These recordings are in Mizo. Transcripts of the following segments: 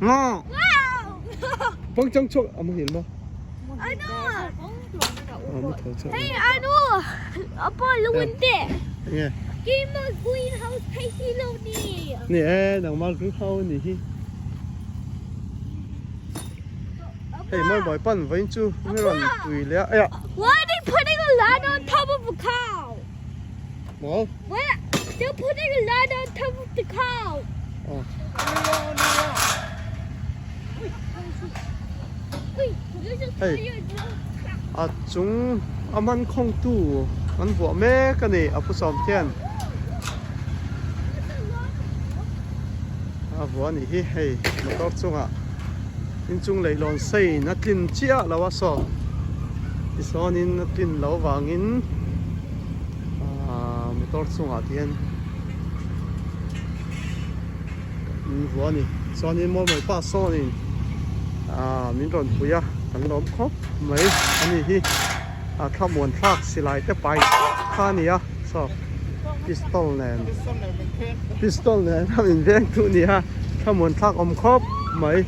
Nga! Pangchang chhuak a muhil maw? A mu tho chiah. Hey anu, apa lungin te. Enge? Keima greenhouse phei si lo ni. Ni e, nangmah greenhouse ni hi. Hei mawi mawi pan vawiin chu mi rawn pui leh a, aiah. Why are they putting a ladder on top of a cow? Maw? Why they're putting a ladder on top of the cow? Aw. Hei a chung a man khawng tu an vuah mek a ni a pu sawm khian a vuah a nih hi hei motor chungah inchung leihlawn sein a tlin chiah lo a saw tichuanin a tlin loh avangin ahh motor chungah te hian an vuah a ni chuanin mawlmawih pa sawnin ahh min rawn pui a kan lawm khawp mai a ni hi a thlamuan thlak silai te pai kha a ni a saw pistol nen pistol nen a min veng duh a ni a thlamuan thlak awm khawp mai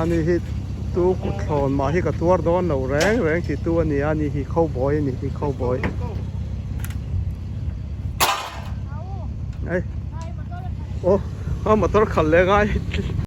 a ni hi tu kut thlawn mah hi ka tuar dawn lo reng reng ti tu a ni a ni hi cowboy a ni hi cowboy. Ei. Oh, a motor khalh leh ngai.